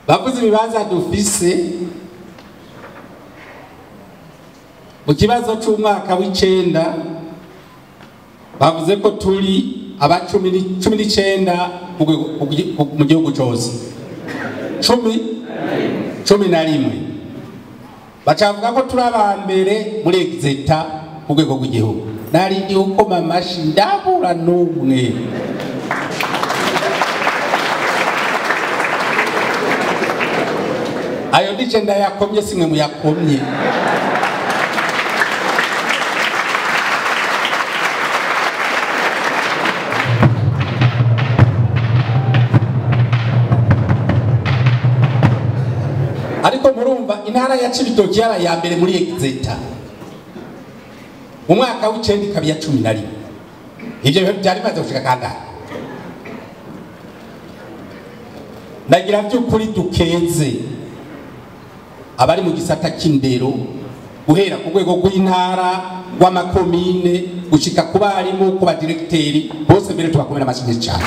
Bavuze ibibanza dufise mu kibazo c'umwaka w'icenda, bavuze ko turi aba 19 mu gihugu cose, 11. Bacavuga ko turi aba mbere muri exeta ku rwego rw'igihugu. Nari ndi gukoma amashi ndabura n'umwe. Ayo ndice ndayakomye, simwe muyakomye. Ariko murumva intara ya Cibitoke yaba ya mbere muri exeta mu mwaka w'icenda ikaba iya 11. Ivyo bintu byari bimaze gushika kangahe? Ndagira by'ukuri dukeze abari mu gisata c'indero, guhera ku rwego rw'intara, rw'amakomine, gushika ku barimu, ku badiregiteri bose, mbere tubakomera amashyi cyane.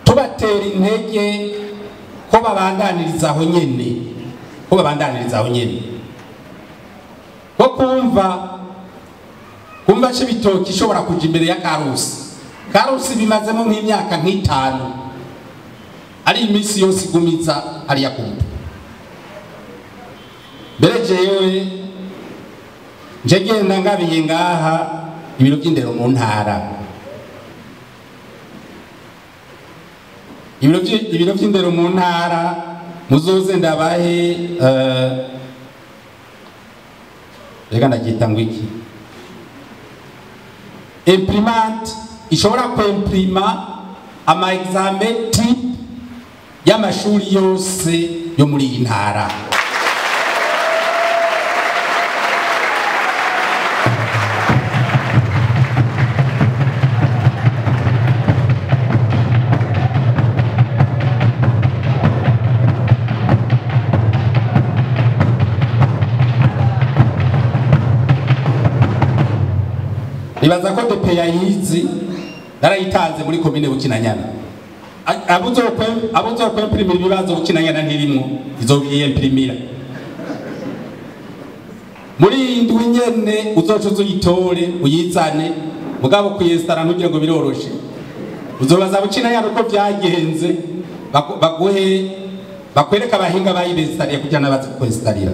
Tubatera intege ko babandaniriza aho nyene, ko babandaniriza aho nyene, ko kumva Cibitoke ishobora kuja imbere ya Karusi. Karusi bimazemo nk'imyaka nk'itanu, ari iminsi yose igumiza hariya ku mutwe. Mbere jewe nje genda ngabiye ngaha ibiro by'indero mu ntara, ibiro by'indero mu ntara muzoze ndabahe, reka ndacyita ngo iki, imprimante ishobora kwimprima ama examen type y'amashuri yose yo muri iyi ntara. Nibaza ko DP yayizi narayitanze muri komine Bukinanyana. Abuzokwemprimira ibibazo Bukinanyana ntirimwo, izobyiyemprimira muri iyi ndwi nyene. Uzoca uzuyitore uyizane, mugabo kuyestara ntugire ngo biroroshe. Uzobaza Bukinanyana uko vyagenze, baguhe bakwereka abahinga bayibestariye kugira n'abazi kwestarira.